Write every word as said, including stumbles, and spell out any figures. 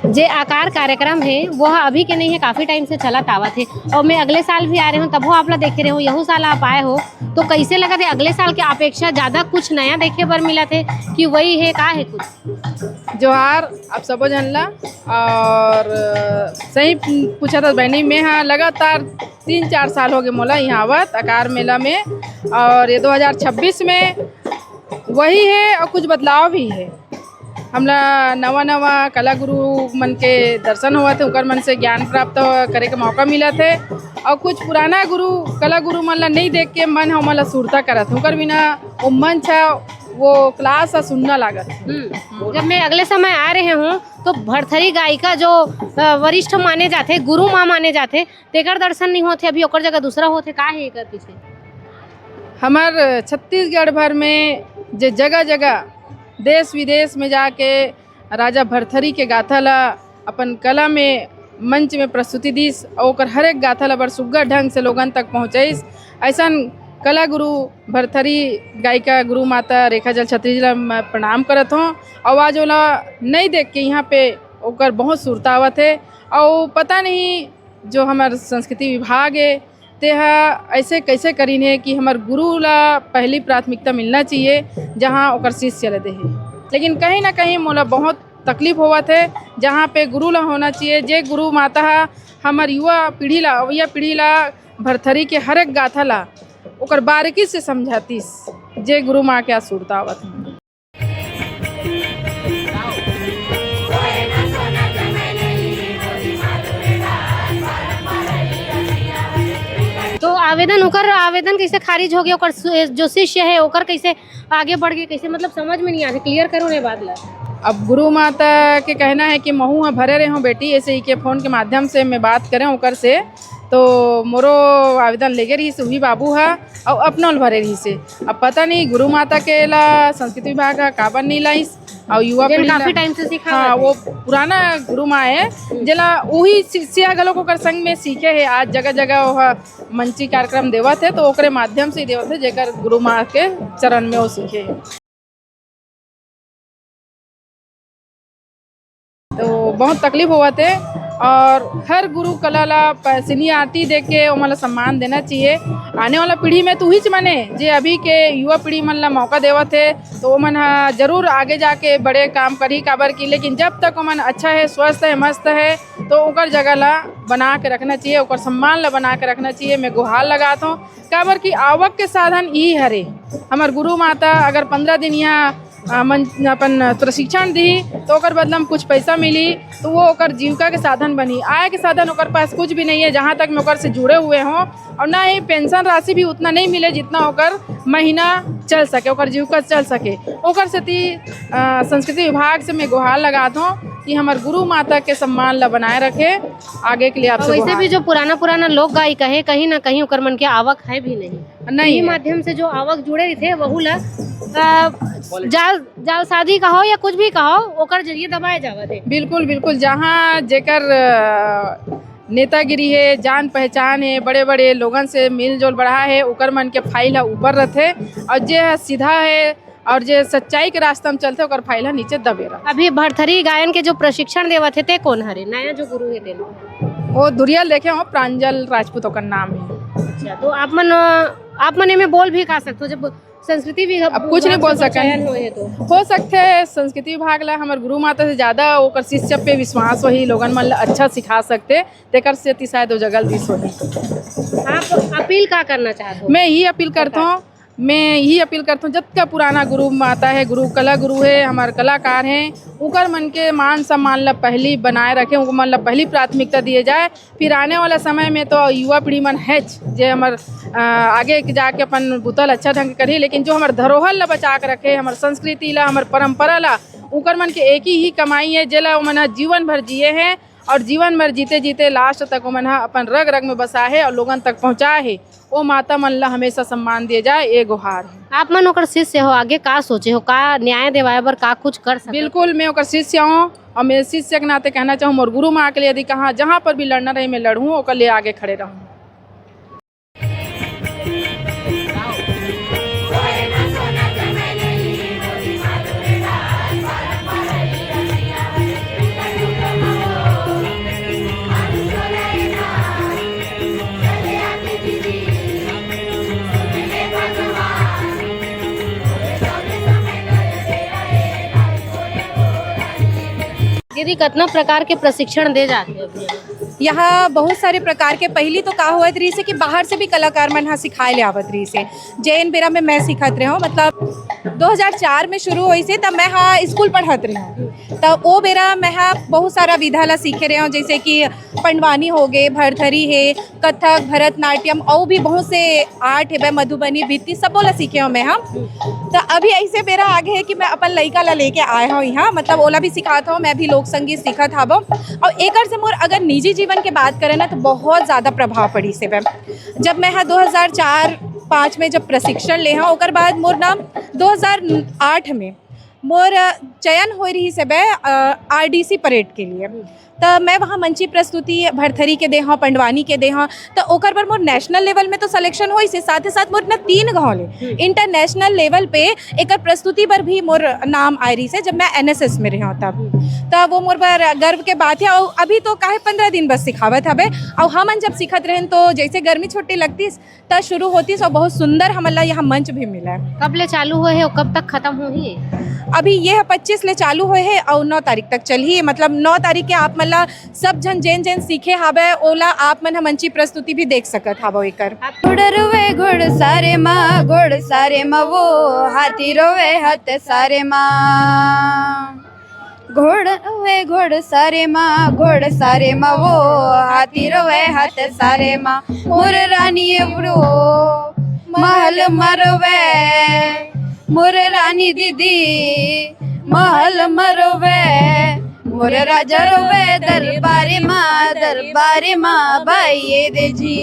जे आकार कार्यक्रम हे, वो ह अभी के नहीं हे, काफी टाइम से चलत आवत हे। और मैं अगले साल भी आ रहे हूँ, तभो आप ला देखे रहे हूँ, यहू साल आप आए हो, तो कैसे लगत हे? अगले साल के अपेक्षा ज्यादा कुछ नया देखे बर मिलत हे कि वही हे, का हे कुछ? जोहार आप सबो झन ला। और, अ, सही पूछा था बहनी, मैं हाँ लगातार तीन चार साल हो गए मोला यहाँ आवत आकार मेला में, और ये दो हज़ार छब्बीस में वही है और कुछ बदलाव भी है। हमला नवा नवा कला गुरु मन के दर्शन होवत है, उनकर मन से ज्ञान प्राप्त करे के मौका मिलत है, और कुछ पुराना गुरु, कला गुरु मन ला नहीं देख के मन हमन ला सुरता करत है, उनकर बिना वो मंच है, वो क्लास है, सुनना लागत है। हम्म, जब मैं अगले समय आ रहे हूँ तो भरथरी गायिका जो, अ, वरिष्ठ माने जाथे, गुरु माँ माने जाथे, तेकर दर्शन नहीं होथे, अभी ओकर जगह दूसरा होथे, का हे एकर पीछे? हमर छत्तीसगढ़ भर में जे जगह-जगह, देश-विदेश में जाके राजा भरथरी के गाथा ला अपन कला में मंच में प्रस्तुति दीस, अउ ओकर हर एक गाथा ला बड़ सुग्घर ढंग से लोगन तक पहुँचाइस। अइसन कला गुरु भरथरी गायिका गुरु माता रेखा जल छत्री जी ला मैं प्रणाम करत हों। अउ आज ओला नई देख के यहाँ पे ओकर बहुत सुरता आवत हे। अउ पता नहीं जो हमर संस्कृति विभाग हे, तेहा ऐसे कैसे करिन हे कि हमर गुरु ला पहली प्राथमिकता मिलना चाहिए, जहाँ ओकर शिष्य ला देहे। लेकिन कहीं ना कहीं मोला बहुत तकलीफ होवत हे, जहाँ पे गुरु ला होना चाहिए, जे गुरु माता हा हमर युवा पीढ़ी ला, अवइया पीढ़ी ला भरथरी के हर एक गाथा ला ओकर बारीकी से समझातीस, जे गुरु माँ के आज सुरता आवत हे। तो आवेदन, ओकर आवेदन कैसे खारिज हो गया? ओकर सु-, जो शिष्य है, ओकर कैसे आगे बढ़ गए, कैसे, मतलब, समझ में नहीं आते, clear करो ने बात ला। अब गुरु माता के कहना है कि महू ह भरे रहे हो बेटी, ऐसे ही के फोन के माध्यम से मैं बात करें ओकर से, तो मोरो आवेदन लेगे रहिस उही बाबू ह, अउ अपनो ल भरे रहिस हे। अब पता नहीं गुरु माता के ला संस्कृति विभाग ह काबर नहीं लाइस, अउ युवा जेन पीढ़ी ला काफी टाइम से सिखावत हाँ, हे। वो पुराना गुरु माँ है, हम्म। जेला उही शिष्य घलोक ओकर संग में सीखे हे। आज जगह जगह वो ह मंची कार्यक्रम देवत हे, तो ओकरे माध्यम से ही देवत हे, जेकर गुरु माँ के चरण में वो सीखे हे। तो बहुत तकलीफ होवत हे, और हर गुरु कला ला प-, seniority दे के ओमन ला सम्मान देना चाहिए। आने वाला पीढ़ी में तो उहीच माने, जे अभी के युवा पीढ़ी मन ला मौका देवत हे, तो ओमन ह जरूर आगे जाके बड़े काम करही, काबर कि, लेकिन जब तक ओमन अच्छा है, स्वस्थ है, मस्त है, तो ओकर जगह ला बना के रखना चाहिए, ओकर सम्मान ला बना के रखना चाहिए। मैं गुहार लगात हूँ, काबर कि आवक के साधन इही हरे। हमर गुरु माता अगर पंद्रह दिन यहाँ, अ, मन, अपन प्रशिक्षण दी, तो ओकर बदला में कुछ पैसा मिली, तो वो ओकर जीविका के साधन बनी। आय के साधन ओकर पास कुछ भी नहीं है, जहाँ तक मैं ओकर से जुड़े हुए हों, और ना ही पेंशन राशि भी उतना नहीं मिले, जितना ओकर महीना चल सके, ओकर जीविका चल सके। ओकर सेती, अ, संस्कृति विभाग से मैं गुहार लगात हों कि हमर गुरु माता के सम्मान ला बनाए रखे। आगे के लिए आपसे और वैसे गुहार। भी जो पुराना पुराना लोक गायिका है, कहीं ना कहीं ओकर मन के आवक है भी नहीं। नहीं इही है। माध्यम से जो आवक जुड़े रहिथे, वहू ला, अ, जाल, जालसाजी कहो या कुछ भी कहो, ओकर जरिए दबाए जावत हे। बिल्कुल, बिल्कुल। जहाँ जेकर, अ, नेतागिरी हे, जान पहचान हे, बड़े-बड़े लोगन से मेल-जोल बढ़ा हे, ओकर मन के फाइल ह ऊपर रथे, और जे ह सीधा हे, और जे सच्चाई के रास्ता में चलथे, ओकर फाइल ह नीचे दबे रथे। अभी भरथरी गायन के जो प्रशिक्षण देवत हे, ते कोन हरे? नया जो गुरु हे, तेन? वो दुरिया ल देखे हो, प्रांजल राजपूत ओकर नाम हे। अच्छा, तो आप मन, आप मन एमे बोल भी का सकथो, जब संस्कृति विभाग अब कुछ नहीं बोल का सकन। चयन होए हे तो? हो सकथे, संस्कृति विभाग ला हमर गुरु माता से ज्यादा ओकर शिष्य पे विश्वास होही, लोगन मन ला अच्छा सिखा सकथे, तेकर सेती शायद वो जगह ल दिस होही। आप अपील का करना चाहत हो? मैं यही अपील करत हूँ, मैं यही अपील करत हूँ, जतका पुराना गुरु माता है, गुरु कला गुरु है, हमार कलाकार हैं, उकर मन के मान सम्मान ला पहली बनाए रखें, उकर मन ला पहली प्राथमिकता दिए जाए। फिर आने वाला समय में तो युवा पीढ़ी मन हेच, जे हमर, अ, आगे के जाके अपन बुता ला अच्छा ढंग के करही, लेकिन जो हमर धरोहर ला बचा के रखे, हमर संस्कृति ला, हमर परंपरा ला, उकर मन के एक ही, ही कमाई है, जेला ओमन ह जीवन भर जिए हैं। और जीवन भर जीते जीते last तक ओमन ह अपन रग रग में बसा हे और लोगन तक पहुँचाए हे। ओ माता मन ला हमेशा सम्मान दिए जाए, ए गुहार हे। आप मन ओकर शिष्य हो, आगे का सोचे हो, का न्याय दिवाए बर का कुछ कर सकत? बिल्कुल, मैं ओकर शिष्य हूँ और मैं शिष्य के नाते कहना चाहूँ, मोर गुरु माँ के लिए यदि कहाँ जहाँ पर भी लड़ना रहे, मैं लड़हूँ, ओकर लिए आगे खड़े रहूँ। दीदी, कतना प्रकार के प्रशिक्षण दे जाथे? यहाँ बहुत सारे प्रकार के, पहिली तो का होवत रहिस हे कि बाहर से भी कलाकार मन ह सिखाए ले आवत रहिस हे। जेन बेरा में मैं सीखत रहे हूँ, मतलब दो हज़ार चार में शुरू होइस हे, तब मैं हा स्कूल पढ़त रहे हूँ। तब ओ बेरा मैं हा बहुत सारा विधा ला सीखे रहे हूँ, जैसे कि पंडवानी हो गए, भरथरी है, कथक, भरतनाट्यम, और भी बहुत से आर्ट है, मधुबनी, भित्ती, सब ओला सीखे हूँ मैं। हम तो अभी ऐसे बेरा आगे है कि मैं अपन लइका ला लेके आए हूँ यहाँ, मतलब ओला भी सिखात हूँ, मैं भी लोक संगीत सीखत हबो। और एकर से मोर अगर निजी जीवन के बात करें ना, तो बहुत ज़्यादा प्रभाव पड़ी से बे। जब मैं हा दो हज़ार चार पाँच में जब प्रशिक्षण ले हूँ, ओकर बाद मोर नाम दो हज़ार आठ में मोर चयन हो रही से बे आरडीसी परेड के लिए। त मैं वहाँ मंची प्रस्तुति भरथरी के दे हूँ, पंडवानी के दे हूँ। त ओकर बर मोर नेशनल लेवल में तो सिलेक्शन होइस हे, साथ ही साथ मोर ना तीन घाव ले इंटरनेशनल लेवल पे एकर प्रस्तुति बर भी मोर नाम आए रहिस हे, जब मैं एनएसएस में रहे हूँ तब। त वो मोर बर गर्व के बात है। और अभी तो काहे पंद्रह दिन बस सिखावत हबे, और हमन जब सीखत रहेन तो जैसे गर्मी छुट्टी लगतीस त शुरू होतीस, और बहुत सुंदर हमन ला यहाँ मंच भी मिला है। कब ले चालू हुए है और कब तक खत्म होही? अभी ये पच्चीस ले चालू हुए है और नौ तारीख तक चलही। मतलब नौ तारीख के आप मन ला सब झन जेन जेन सीखे हावय, ओला आप मन ह मंची प्रस्तुति भी देख सकत हावव एकर। घोड़ रोवे घोड़ सारे माँ, घोड़ सारे माँ वो, हाथी रोवे हाथ सारे माँ। घोड़ रोवे घोड़ सारे माँ, घोड़ सारे माँ वो, हाथी रोवे हाथ सारे माँ। मोर रानी एवड़ो महल मा रोवे, मोर रानी दीदी महल मा रोवे। मोर राजा रोवे दरबारी माँ, दरबारी माँ बाइये दे जी।